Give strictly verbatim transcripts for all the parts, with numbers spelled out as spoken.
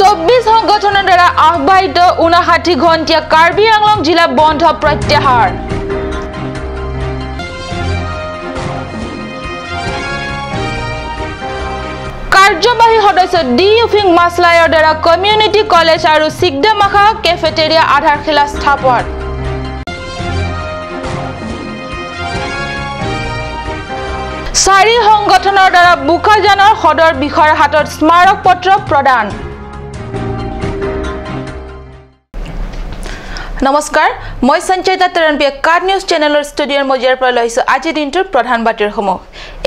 চৌব্বিশ সংগঠনৰ দ্বাৰা আহ্বায়িত ঊনষাঠি ঘণ্টীয়া কাৰ্বি আংলং জিলা বন্ধ প্ৰত্যাহাৰ। কাৰ্যবাহী সদস্য ডি উফিং মাছলাইৰ দ্বাৰা কমিউনিটি কলেজ আৰু চিকদামাখা কেফেটেৰিয়া আধাৰশিলা স্থাপন। চাৰি সংগঠনৰ দ্বাৰা বোকাজানৰ সদৰ বিষয়াৰ হাতত স্মাৰক পত্ৰ প্ৰদান। নমস্কাৰ, মই সঞ্চয়িতা তেৰণপিয়ে কাট নিউজ চেনেলৰ ষ্টুডিঅ'ৰ মজিয়াৰ পৰা লৈ আহিছো আজিৰ দিনটোৰ প্ৰধান বাতৰিসমূহ।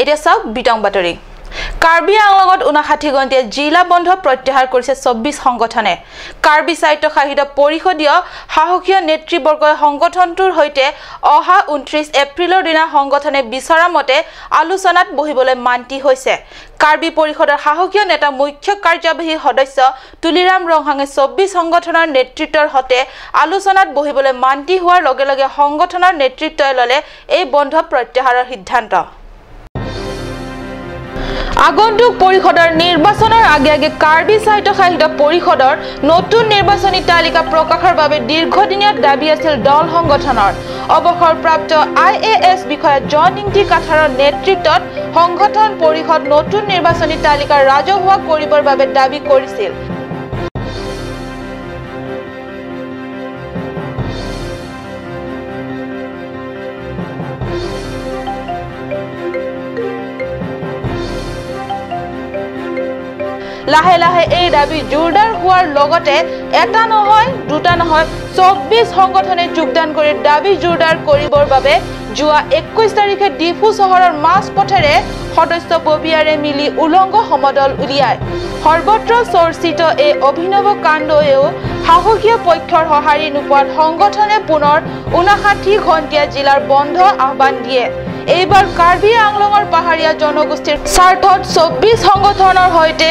এতিয়া চাওক বিতং বাতৰি। কাৰ্বি আংলঙত ঊনষাঠি ঘণ্টীয়া জিলা বন্ধ প্ৰত্যাহাৰ কৰিছে চৌব্বিশ সংগঠনে। কাৰ্বি স্বায়ত্তশাসিত পৰিষদীয় সাহসীয় নেতৃবৰ্গই সংগঠনটোৰ সৈতে অহা ঊনত্ৰিশ এপ্ৰিলৰ দিনা সংগঠনে বিচৰা মতে আলোচনাত বহিবলৈ মান্তি হৈছে। কাৰ্বি পৰিষদৰ সাহসীয় নেতা মুখ্য কাৰ্যবাহী সদস্য তুলিৰাম ৰংহাঙে চৌব্বিশ সংগঠনৰ নেতৃত্বৰ সৈতে আলোচনাত বহিবলৈ মান্তি হোৱাৰ লগে লগে সংগঠনৰ নেতৃত্বই ললে এই বন্ধ প্ৰত্যাহাৰৰ সিদ্ধান্ত। আগন্তুক পৰিষদৰ নিৰ্বাচনৰ আগে আগে কাৰ্বি স্বায়ত্তশাসিত পৰিষদৰ নতুন নিৰ্বাচনী তালিকা প্ৰকাশৰ বাবে দীৰ্ঘদিনীয়া দাবী আছিল দল সংগঠনৰ। অৱসৰপ্ৰাপ্ত আই এ এছ বিষয়া জন ইংতি কাথাৰৰ নেতৃত্বত সংগঠন পৰিষদ নতুন নিৰ্বাচনী তালিকা ৰাজহুৱা কৰিবৰ বাবে দাবী কৰিছিল। লাহে লাহে এই দাবী জোৰদাৰ হোৱাৰ লগতে এটা নহয়, দুটা নহয়, চৌব্বিশ সংগঠনে যোগদান কৰি দাবী জোৰদাৰ কৰিবৰ বাবে যোৱা একৈশ তাৰিখে ডিফু চহৰৰ মাজ পথেৰে সদস্য ববিয়াৰে মিলি উলংগ সমদল উলিয়ায়। সৰ্বত্ৰ চৰ্চিত এই অভিনৱ কাণ্ডয়েও সাহসীয় পক্ষৰ সঁহাৰি নোপোৱাত সংগঠনে পুনৰ ঊনষাঠি ঘণ্টীয়া জিলাৰ বন্ধ আহ্বান দিয়ে। এইবাৰ কাৰ্বি আংলঙৰ পাহাৰীয়া জনগোষ্ঠীৰ স্বাৰ্থত চৌব্বিশ সংগঠনৰ সৈতে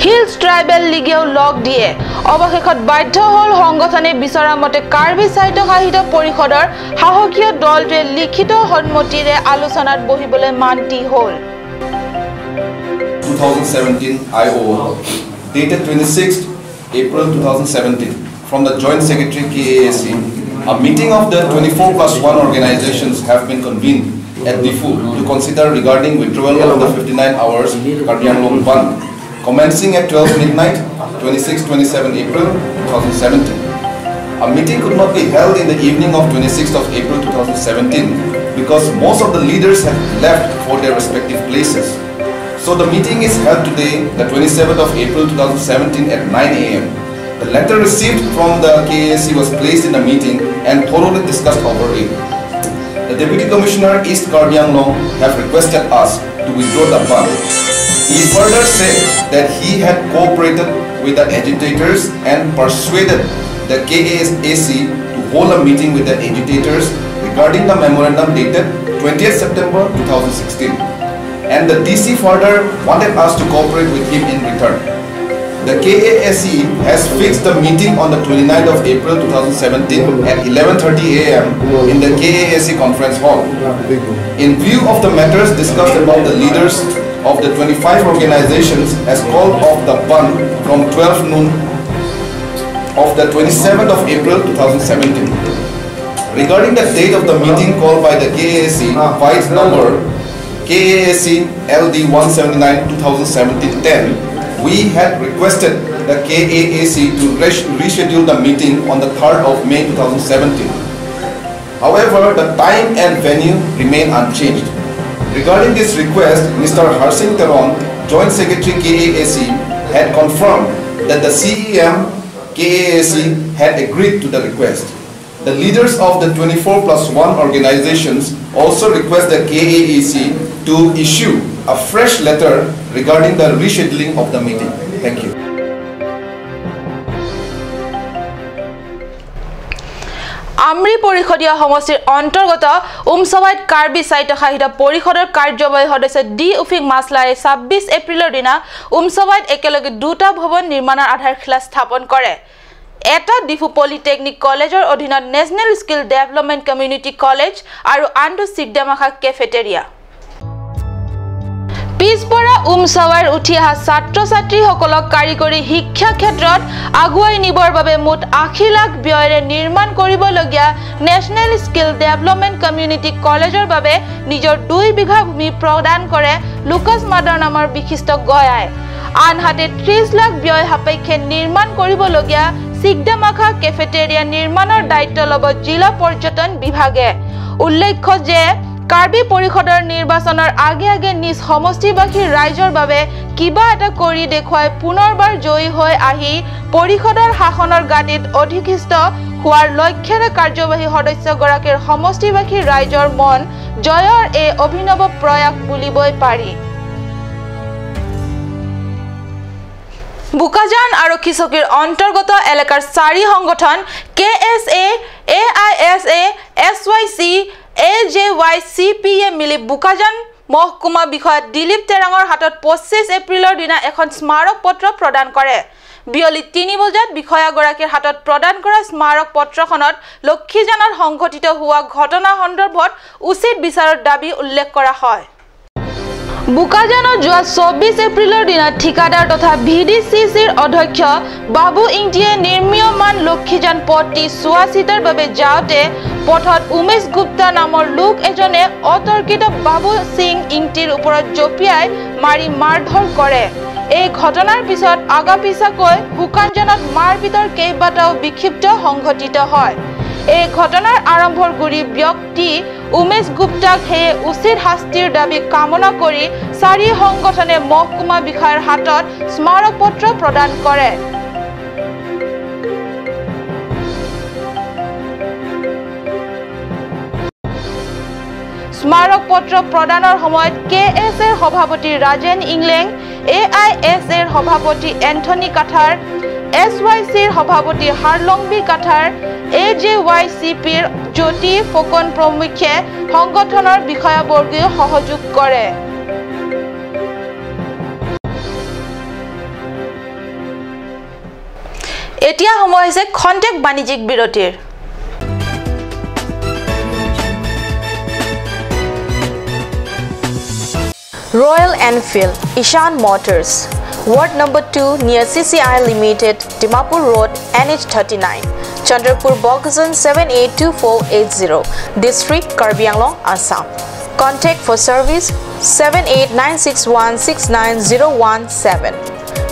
হিলছ ট্ৰাইবেল লীগেও লগ দিয়ে। অৱশেষত বাধ্য হ'ল সংগঠনে বিচৰা মতে কাৰ্বি স্বায়ত্তশাসিত পৰিষদৰ সাহসীয় দলটোৱে লিখিত সন্মতিৰে আলোচনাত বহিবলৈ মান্তি হ'ল। two thousand seventeen I O, dated twenty-sixth April two thousand seventeen, from the Joint Secretary K A A C, a meeting of the twenty-four plus one organizations have been convened at Diphu to consider regarding withdrawal of the fifty-nine hours Karbi Anglong Bandh, commencing at twelve midnight, twenty-six, twenty-seven April two thousand seventeen. A meeting could not be held in the evening of twenty-sixth of April two thousand seventeen because most of the leaders had left for their respective places. So the meeting is held today, the twenty-seventh of April two thousand seventeen at nine A M. The letter received from the K A A C was placed in the meeting and thoroughly discussed over it. The Deputy Commissioner East Karbi Anglong have requested us to withdraw the bandh. He further said that he had cooperated with the agitators and persuaded the K A A C to hold a meeting with the agitators regarding the memorandum dated twentieth September two thousand sixteen. And the D C further wanted us to cooperate with him in return. The K A A C has fixed the meeting on the twenty-ninth of April two thousand seventeen at eleven thirty A M in the K A A C conference hall. In view of the matters discussed about the leaders of the twenty-five organizations has called off the bandh from twelve noon of the twenty-seventh of April two thousand seventeen. Regarding the date of the meeting called by the K A A C, file number K A A C L D one seventy-nine two thousand seventeen ten, we had requested the K A A C to resch- reschedule the meeting on the third of May two thousand seventeen. However, the time and venue remain unchanged. Regarding this request, Mister Harsing Teron, Joint Secretary K A A C, had confirmed that the C E M K A A C had agreed to the request. The leaders of the twenty-four plus one organizations also request the K A A C to issue a fresh letter regarding the rescheduling of the meeting. Thank you. Amri পৰিষদীয় সমষ্টিৰ অন্তৰ্গত উমছাৱাইত কাৰ্বি স্বায়ত্তশাসিত পৰিষদৰ কাৰ্যবাহী সদস্য ডি উফিং মাছলাইয়ে ছাব্বিছ এপ্ৰিলৰ দিনা উমছাৱাইত একেলগে দুটা ভৱন নিৰ্মাণৰ আধাৰশিলা স্থাপন কৰে। এটা ডিফু পলিটেকনিক কলেজৰ অধীনত national skill development community college আৰু আনটো চিকদামাখা কেফেটেৰিয়া। P পিছপৰা উমচাৱাৰ উঠি অহা ছাত্ৰ-ছাত্ৰীসকলক কাৰিকৰী শিক্ষা ক্ষেত্ৰত আগুৱাই নিবৰ বাবে মুঠ আশী লাখ ব্যয়েৰে নিৰ্মাণ কৰিবলগীয়া নেশ্যনেল স্কিল ডেভেলপমেণ্ট কমিউনিটি কলেজৰ বাবে নিজৰ দুই বিঘা ভূমি প্ৰদান কৰে লুকাছ মাডাৰ নামৰ বিশিষ্ট গঞাই। আনহাতে ত্ৰিশ লাখ ব্যয় সাপেক্ষে নিৰ্মাণ কৰিবলগীয়া চিকদামাখা কেফেটেৰিয়া নিৰ্মাণৰ দায়িত্ব ল'ব জিলা পৰ্যটন বিভাগে। উল্লেখ্য যে কাৰ্বি পৰিষদৰ নিৰ্বাচনৰ আগে আগে নিজ সমষ্টিবাসী ৰাইজৰ বাবে কিবা এটা কৰি দেখুৱাই পুনৰবাৰ জয়ী হৈ আহি পৰিষদৰ শাসনৰ গাদীত অধিষ্ঠিত হোৱাৰ লক্ষ্যৰে কাৰ্যবাহী সদস্যগৰাকীৰ সমষ্টিবাসী ৰাইজৰ মন জয়ৰ এই অভিনৱ প্ৰয়াস বুলিবই পাৰি। বোকাজান আৰক্ষী চকীৰ অন্তৰ্গত এলেকাৰ চাৰি সংগঠন K S A, A I S A, S Y C, A J Y C P A মিলি বোকাজান মহকুমা বিষয়া দিলীপ তেৰাঙৰ হাতত পঁচিছ এপ্ৰিলৰ দিনা এখন স্মাৰক পত্ৰ প্ৰদান কৰে। বিয়লি তিনি বজাত বিষয়াগৰাকীৰ হাতত প্ৰদান কৰা স্মাৰক পত্ৰখনত লক্ষীজানত সংঘটিত হোৱা ঘটনা সন্দৰ্ভত উচিত বিচাৰৰ দাবী উল্লেখ কৰা হয়। বোকাজানত যোৱা চৌব্বিছ এপ্ৰিলৰ দিনা ঠিকাদাৰ তথা ভি ডি চি চিৰ অধ্যক্ষ বাবু ইংতিয়ে নিৰ্মীয়মান লক্ষীজান পথটি চোৱা চিতাৰ বাবে যাওঁতে পথত উমেশ গুপ্তা নামৰ লোক এজনে অতৰ্কিত বাবু সিং ইংতিৰ ওপৰত জঁপিয়াই মাৰি মাৰধৰ কৰে। এই ঘটনাৰ পিছত আগাপিছাকৈ শুকান জানত মাৰপিটৰ কেইবাটাও বিক্ষিপ্ত সংঘটিত হয়। এই ঘটনাৰ আৰম্ভৰ গুৰি ব্যক্তি উমেশ গুপ্তাক সেয়ে উচিত শাস্তিৰ দাবী কামনা কৰি চাৰি সংগঠনে মহকুমা বিষয়াৰ হাতত স্মাৰক পত্ৰ প্ৰদান কৰে। স্মাৰক পত্ৰ প্ৰদানৰ সময়ত কে এছ এৰ সভাপতি ৰাজেন ইংলেং, এ আই এছ এৰ সভাপতি এন্থনী কাথাৰ, এছ ৱাই চিৰ সভাপতি হাৰলংবি কাথাৰ, এ জে ৱাই চি পিৰ জ্যোতি ফুকন প্ৰমুখ্যে সংগঠনৰ বিষয়াবৰ্গেও সহযোগ কৰে। এতিয়া সময় হৈছে খন্তেক বাণিজ্যিক বিৰতিৰ। Royal Enfield, Ishan Motors, Ward number two near C C I Limited, Dimapur Road, N H thirty-nine, Chandrapur, Bokajan seven eight two four eight zero, District, Karbi Anglong, Assam. Contact for service seven eight nine six one six nine zero one seven.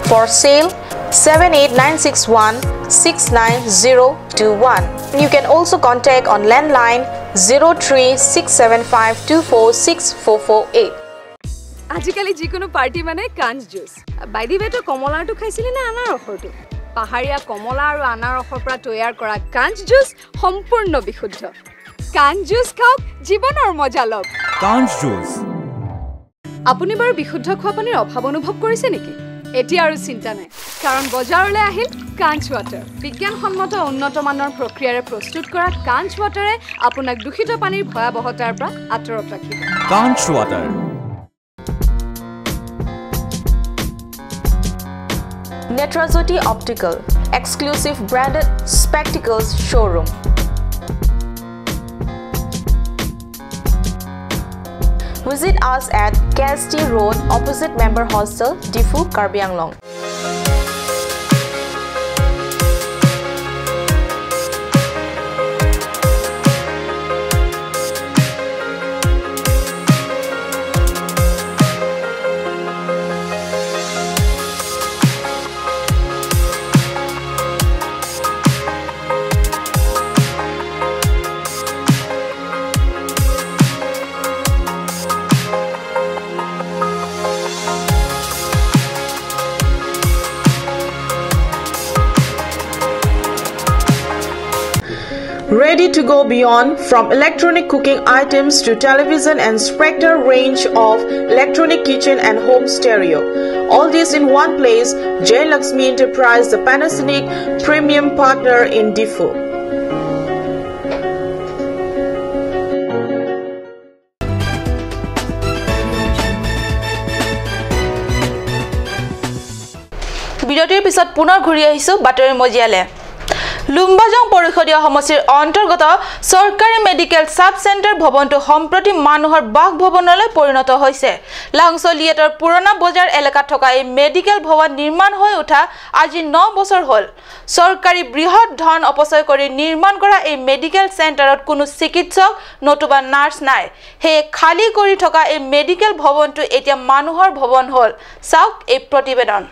For sale seven eight nine six one six nine zero two one. You can also contact on landline zero three six seven five two four six four four eight. আজিকালি যিকোনো পাৰ্টি মানে কাঞ্চ juice. By the ৱে, তই কমলাৰটো খাইছিলি নে আনাৰসৰটো? পাহাৰীয়া কমলা আৰু আনাৰসৰ পৰা তৈয়াৰ কৰা কাঞ্চ জুচ সম্পূৰ্ণ বিশুদ্ধ। কাঞ্চ জুচ খাওক, জীৱনৰ মজা লওক। কাঞ্চ জুচ। আপুনি বাৰু বিশুদ্ধ খোৱা পানীৰ অভাৱ অনুভৱ কৰিছে নেকি? এতিয়া আৰু চিন্তা নাই, কাৰণ বজাৰলৈ আহিল কাঞ্চ ৱাটাৰ। বিজ্ঞানসন্মত উন্নত মানৰ প্ৰক্ৰিয়াৰে প্ৰস্তুত কৰা কাঞ্চ ৱাটাৰে আপোনাক দূষিত পানীৰ ভয়াৱহতাৰ পৰা আঁতৰত ৰাখিব। কাঞ্চ water. Netrajyoti Optical, exclusive branded spectacles showroom. Visit us at K S T Road, opposite Member Hostel, Diphu, Karbi Anglong. Ready to go beyond, from electronic cooking items to television and Spectre range of electronic kitchen and home stereo. All this in one place, Jay Lakshmi Enterprise, the Panasonic premium partner in Diphu. বিৰতিৰ পিছত পুনৰ ঘূৰি আহিছো বাতৰি মজিয়ালে। লুম্বাজং পৰিষদীয় সমষ্টিৰ অন্তৰ্গত চৰকাৰী মেডিকেল ছাব চেণ্টাৰ ভৱনটো সম্প্ৰতি মানুহৰ বাসভৱনলৈ পৰিণত হৈছে। লাংচলিয়েটৰ পুৰণা বজাৰ এলেকাত থকা এই মেডিকেল ভৱন নিৰ্মাণ হৈ উঠা আজি ন বছৰ হ'ল। চৰকাৰী বৃহৎ ধন অপচয় কৰি নিৰ্মাণ কৰা এই মেডিকেল চেণ্টাৰত কোনো চিকিৎসক নতুবা নাৰ্ছ নাই। সেয়ে খালী কৰি থকা এই মেডিকেল ভৱনটো এতিয়া মানুহৰ ভৱন হ'ল। চাওক এই প্ৰতিবেদন।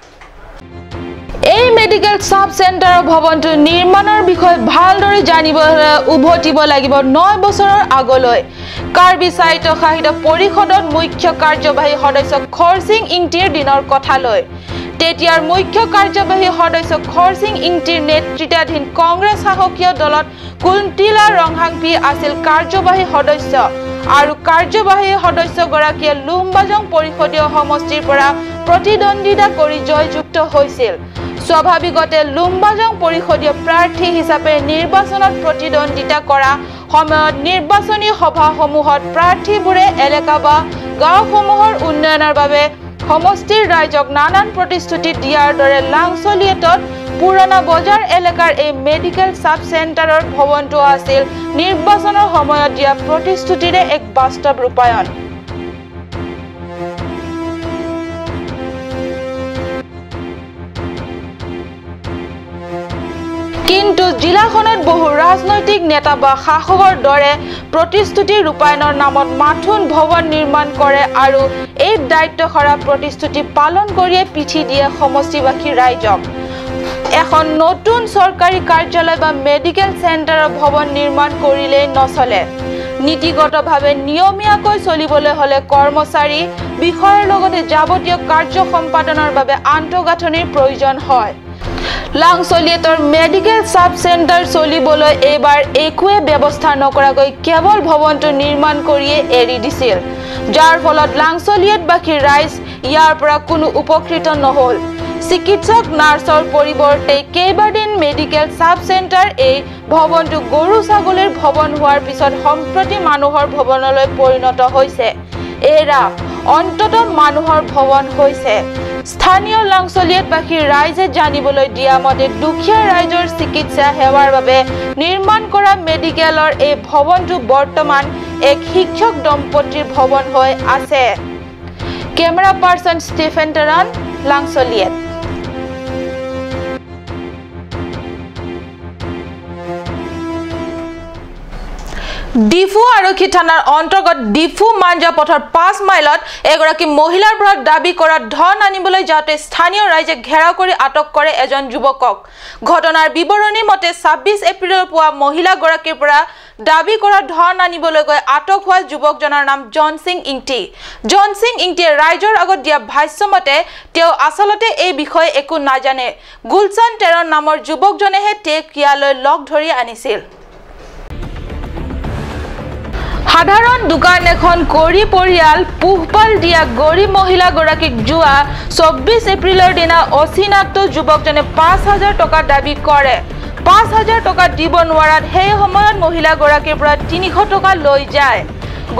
এই মেডিকেল ছাব চেণ্টাৰৰ ভৱনটো নিৰ্মাণৰ বিষয়ে ভালদৰে জানিবলৈ উভতিব লাগিব নয় বছৰৰ আগলৈ। কাৰ্বি স্বায়ত্তশাসিত পৰিষদত মুখ্য কাৰ্যবাহী সদস্য খৰচিং ইংতিৰ দিনৰ কথালৈ। তেতিয়াৰ মুখ্য কাৰ্যবাহী সদস্য খৰচিং ইংতিৰ নেতৃত্বাধীন কংগ্ৰেছ শাসকীয় দলত কুন্তিলা ৰংহাংপি আছিল কাৰ্যবাহী সদস্য আৰু কাৰ্যবাহী সদস্যগৰাকীয়ে লুম্বাজং পৰিষদীয় সমষ্টিৰ পৰা প্ৰতিদ্বন্দ্বিতা কৰি জয়যুক্ত হৈছিল। স্বাভাৱিকতে লুম্বাজং পৰিষদীয় প্ৰাৰ্থী হিচাপে নিৰ্বাচনত প্ৰতিদ্বন্দ্বিতা কৰা সময়ত নিৰ্বাচনী সভাসমূহত প্ৰাৰ্থীবোৰে এলেকা বা গাঁওসমূহৰ উন্নয়নৰ বাবে সমষ্টিৰ ৰাইজক নানান প্ৰতিশ্ৰুতি দিয়াৰ দৰে লাংচলিয়েটত পুৰণা বজাৰ এলেকাৰ এই মেডিকেল ছাব চেণ্টাৰৰ ভৱনটো আছিল নিৰ্বাচনৰ সময়ত দিয়া প্ৰতিশ্ৰুতিৰে এক বাস্তৱ ৰূপায়ণ। কিন্তু জিলাখনত বহু ৰাজনৈতিক নেতা বা শাসকৰ দৰে প্ৰতিশ্ৰুতি ৰূপায়ণৰ নামত মাথোন ভৱন নিৰ্মাণ কৰে আৰু এই দায়িত্ব সাৰা প্ৰতিশ্ৰুতি পালন কৰিয়ে পিঠি দিয়ে সমষ্টিবাসী ৰাইজক। এখন নতুন চৰকাৰী কাৰ্যালয় বা মেডিকেল চেণ্টাৰৰ ভৱন নিৰ্মাণ কৰিলেই নচলে। নীতিগতভাৱে নিয়মীয়াকৈ চলিবলৈ হ'লে কৰ্মচাৰী, বিষয়াৰ লগতে যাৱতীয় কাৰ্য সম্পাদনৰ বাবে আন্তঃগাঁথনিৰ প্ৰয়োজন হয়। লাংচলিয়েটৰ মেডিকেল ছাব চেণ্টাৰ চলিবলৈ এইবাৰ একোৱে ব্যৱস্থা নকৰাকৈ কেৱল ভৱনটো নিৰ্মাণ কৰিয়ে এৰি দিছিল, যাৰ ফলত লাংচলিয়েটবাসী ৰাইজ ইয়াৰ পৰা কোনো উপকৃত নহ'ল। চিকিৎসক নাৰ্ছৰ পৰিৱৰ্তে কেইবাদিন মেডিকেল ছাব চেণ্টাৰ এই ভৱনটো গৰু ছাগলীৰ ভৱন হোৱাৰ পিছত সম্প্ৰতি মানুহৰ ভৱনলৈ পৰিণত হৈছে। এৰা অন্ততঃ মানুহৰ ভৱন হৈছে। স্থানীয় লাংচলিয়েটবাসী ৰাইজে জানিবলৈ দিয়া মতে দুখীয়া ৰাইজৰ চিকিৎসা সেৱাৰ বাবে নিৰ্মাণ কৰা মেডিকেলৰ এই ভৱনটো বৰ্তমান এক শিক্ষক দম্পতীৰ ভৱন হৈ আছে। কেমেৰা পাৰ্চন ষ্টিফেন তেৰণ, লাংচলিয়েট। ডিফু আৰক্ষী থানাৰ অন্তৰ্গত ডিফু মাঞ্জা পথৰ পাঁচ মাইলত এগৰাকী মহিলাৰ পৰা দাবী কৰা ধন আনিবলৈ যাওঁতে স্থানীয় ৰাইজে ঘেৰাও কৰি আটক কৰে এজন যুৱকক। ঘটনাৰ বিৱৰণী মতে ছাব্বিছ এপ্ৰিলৰ পুৱা মহিলাগৰাকীৰ পৰা দাবী কৰা ধন আনিবলৈ গৈ আটক হোৱা যুৱকজনৰ নাম জন সিং ইংতি। জন সিং ইংতিয়ে ৰাইজৰ আগত দিয়া ভাষ্য মতে তেওঁ আচলতে এই বিষয়ে একো নাজানে। গুলচান তেৰণ নামৰ যুৱকজনেহে তেওঁক ইয়ালৈ লগ ধৰি আনিছিল। সাধাৰণ দোকান এখন কৰি পৰিয়াল পোহপাল দিয়া গৰীব মহিলাগৰাকীক যোৱা চৌব্বিছ এপ্ৰিলৰ দিনা অচিনাক্ত যুৱকজনে পাঁচ হাজাৰ টকা দাবী কৰে। পাঁচ হাজাৰ টকা দিব নোৱাৰাত সেই সময়ত মহিলাগৰাকীৰ পৰা তিনিশ টকা লৈ যায়।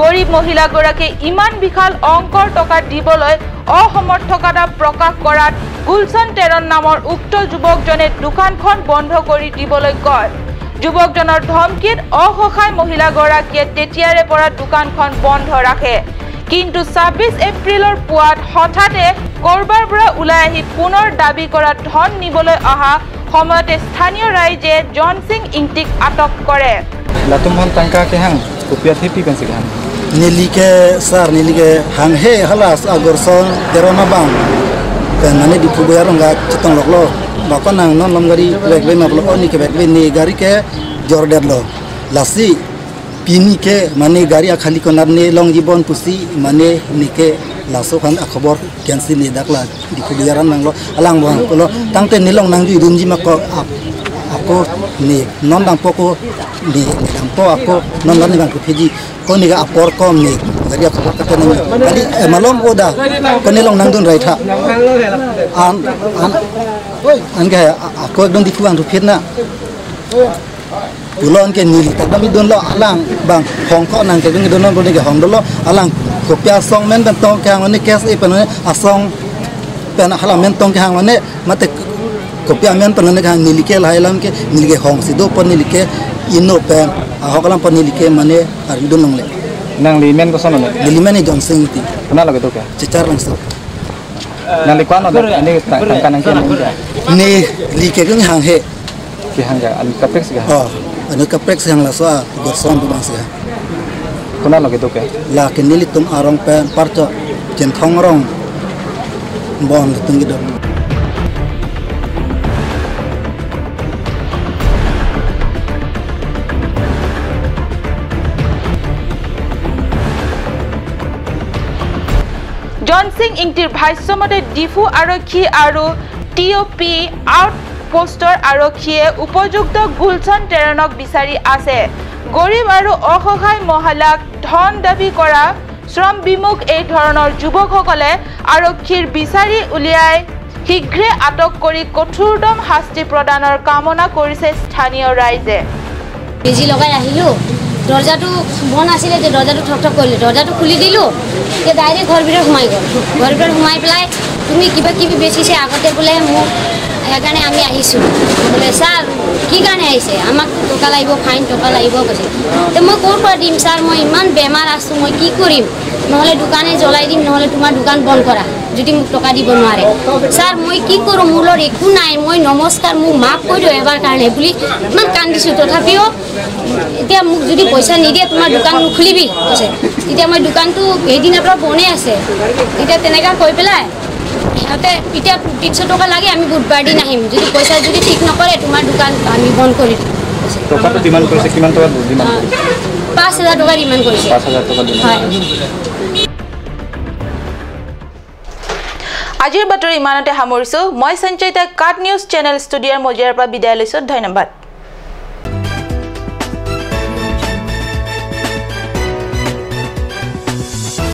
গৰীব মহিলাগৰাকীয়ে ইমান বিশাল অংকৰ টকা দিবলৈ অসমৰ্থকতা প্ৰকাশ কৰাত গুলচান তেৰণ নামৰ উক্ত যুৱকজনে দোকানখন বন্ধ কৰি দিবলৈ কয়। যুৱকজনৰ ধমকিত অসহায় মহিলাগৰাকীয়ে তেতিয়াৰে পৰা দোকানখন বন্ধ ৰাখে। কিন্তু ছাব্বিছ এপ্ৰিলৰ পুৱাত হঠাতে ক'ৰবাৰ পৰা ওলাই আহি পুনৰ দাবী কৰা ধন নিবলৈ অহা সময়তে স্থানীয় ৰাইজে জন সিং ইংতিক আটক কৰে। Latum hon tangka kehang, kopi athepi pensi kehang. Neli ke sir, neli ke hanghe hala agor son teron abang. Pen mane Diphu Bazar rongga chetong loklo. Bapa nang non lom gari kebek be maplo, oh, ne kebek be ne gari kejor detlo. Lasi pini ke mane gari akhali konat ne longji bon pusi mane ne ke laso aphan akhobor kensi ne dak la Diphu Bazar an nanglo, alang bang pulo, tangte ne longnangdundunji ma ko ap-, ako ne non dampo ko ne, ne dampo ako non non ne bang kupheji ko ne ga apor kom ne gari akhobor kate ne gari, eh, malom oda ko ne longnangdun rai tha. An, an, an ke a-, ako ekdom Diphu ang tu phit na. Pulo anke neli tak dam idun lo alang bang hong ko nang ke dun idun lo ke hong dolo alang kopi asong men pen tong kehang ne case e pen asong pen hala men tong kehang ne mate Kopi amen pen nangkehang, nelike lahai alam ke, nelike hong si do pen, nelike inut pen, ahok alam pen nelike mane arjudun longle. Nangli men koson lo ne? Neli men John Sing Ingti. Konat lo kedo ke? Chechar Langso. Nangli ko-an lo, ne ta-, tangka nangke nangke? Nelike kehang he. Kehang ke, anut kaprek si kehang? Oh, anut kaprek si hang, laso a, Gerson pu abang si hang. Konat lo kedo ke? Lake nelitum arong pen parcho, Chinthong arong. Bon tung kedo. John Sing Ingtir bhasyomate Diphu arokhi aru T O P outpost-or arokhie upojukto Gulshan Teronok bisari ase. গৰীব আৰু অসহায় মহিলাক ধন দাবী কৰা শ্ৰম বিমুখ এই ধৰণৰ যুৱকসকলে আৰক্ষীৰ বিচাৰি উলিয়াই শীঘ্ৰে আটক কৰি কঠোৰতম শাস্তি প্ৰদানৰ কামনা কৰিছে স্থানীয় ৰাইজে। বেজি লগাই আহিলো, দৰ্জাটো বন্ধ আছিলে যে দৰ্জাটো ঠক ঠক কৰিলে, দৰ্জাটো খুলি দিলো, যে ডাইৰেক্ট ঘৰ ভিতৰত সোমাই গ'ল। ঘৰ ভিতৰত সোমাই পেলাই তুমি কিবা কিবি বেচিছে আগতে বোলে মোক, সেইকাৰণে আমি আহিছো। বোলে, "ছাৰ, কি কাৰণে আহিছে?" "আমাক টকা লাগিব, ফাইন টকা লাগিব," কৈছে। "তে মই ক'ৰ পৰা দিম ছাৰ, মই ইমান বেমাৰ আছো, মই কি কৰিম? নহ'লে দোকানে জ্বলাই দিম, নহ'লে তোমাৰ দোকান বন্ধ কৰা, যদি মোক টকা দিব নোৱাৰে।" "ছাৰ, মই কি কৰোঁ, মোৰ লগত একো নাই, মই নমস্কাৰ, মোক মাফ কৰি দিয়ক এবাৰ কাৰণে," বুলি ইমান কান্দিছো। তথাপিও এতিয়া মোক যদি পইচা নিদিয়ে, "তোমাৰ দোকান নুখুলিবি," কৈছে। এতিয়া মই দোকানটো সেইদিনাৰ পৰা বনে আছে। এতিয়া তেনেকা কৈ পেলাই সিহঁতে এতিয়া তিনিশ টকা লাগে, "আমি বুধবাৰ দিন আহিম, যদি পইচা যদি ঠিক নকৰে, তোমাৰ দোকান আমি বন্ধ কৰি দিম," কৈছে। টকাটো ডিমাণ্ড কৰিছে, কিমান টকা ডিমাণ্ড কৰিছে? পাঁচ হাজাৰ টকা ডিমাণ্ড কৰিছে। পাঁচ হাজাৰ টকা ডিমাণ্ড হয়। কৰিছে। আজিৰ বাতৰি ইমানতে সামৰিছো। মই সঞ্চয়িতা কাট নিউজ চেনেল ষ্টুডিঅ'ৰ মজিয়াৰ পৰা বিদায় লৈছো। ধন্যবাদ।